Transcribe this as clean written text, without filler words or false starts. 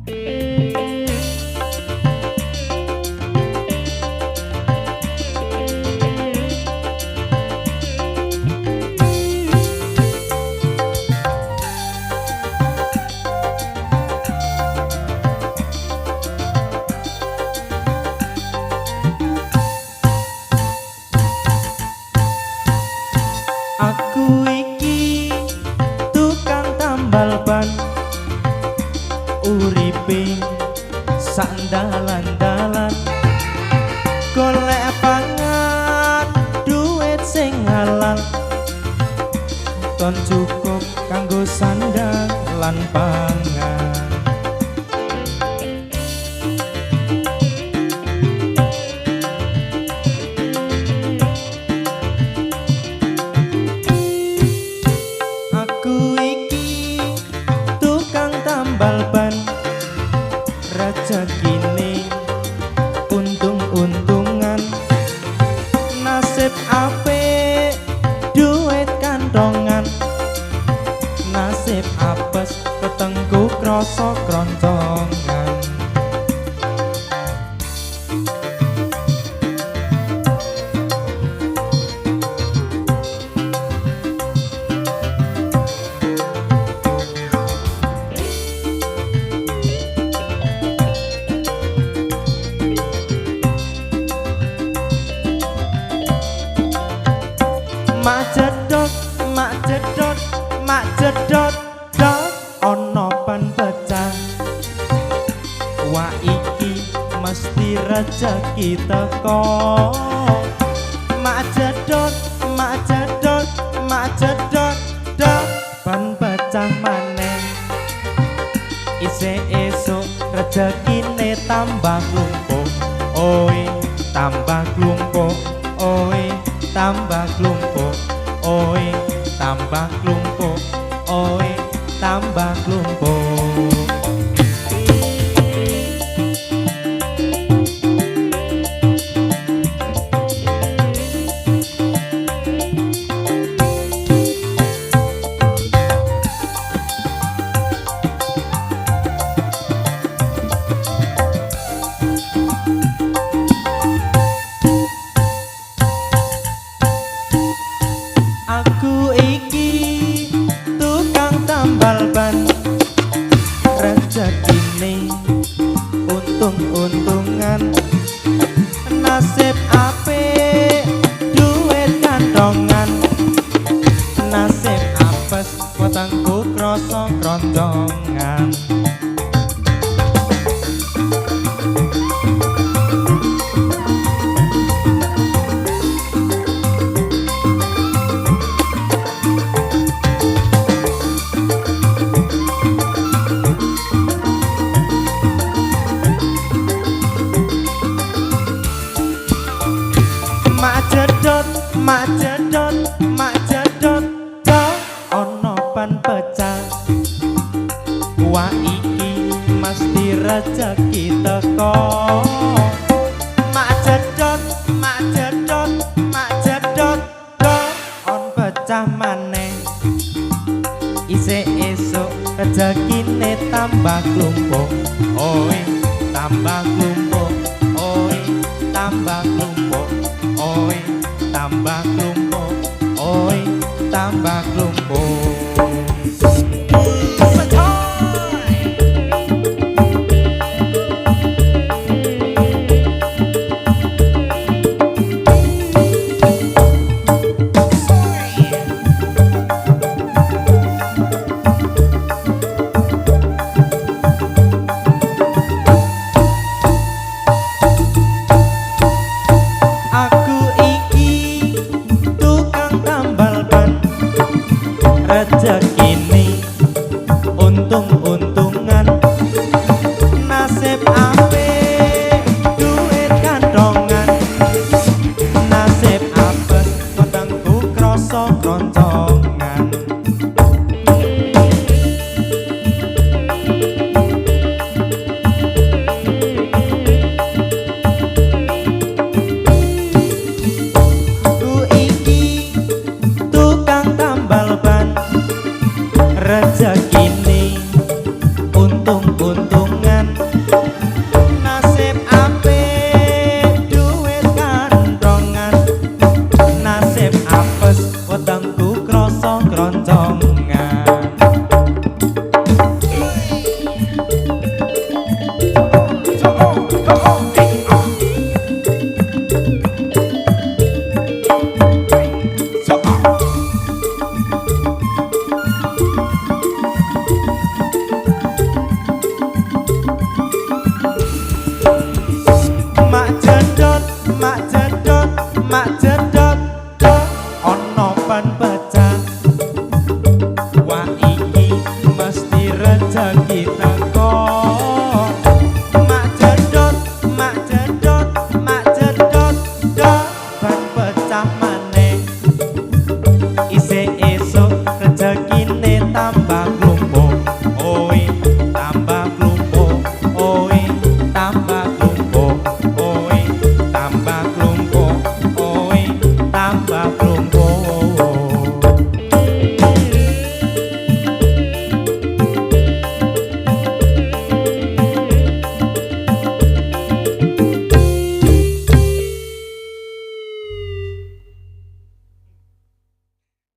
Aku iki tukang tambal ban, uripe sak dalan-dalan, golek pangan duit sing halal, ton cukup kanggo sandang lan pangan. Aku iki tukang tambal ban, rezekine untung-untungan, nasib apik duit kantongan, nasib apes wetengku krasa kroncongan. Mak jedot, mak jedot, mak jedot, dot ana ban pecah. Wah iki mesti rejeki teko. Mak jedot, mak jedot, mak jedot, dot ban pecah maneh. Isih esuk rejekine tambah klumpuk, oe tambah klumpuk, oe tambah klumpuk, oe tambah klumpuk, oe tambah klumpuk. Aku iki tukang tambal ban, rezekine untung-untungan, nasib apik duit kantongan, nasib apes wetengku krasa kroncongan. Mak jedot, mak jedot, mak jedot, dot ana ban pecah. Wah iki mesti rejeki teko. Mak jedot, mak jedot, mak jedot, dot on pecah maneh. Isih esuk rejekine tambah klumpuk, oe tambah klumpuk, oe tambah klumpuk, oe tambah klumpuk, oe tambah klumpuk. Aku iki tukang tambal ban, rezekine untung-untungan, nasib apik duit kantongan, nasib apes wetengku krasa kroncongan. Aku iki tukang tambal ban, rezekine untung-untungan.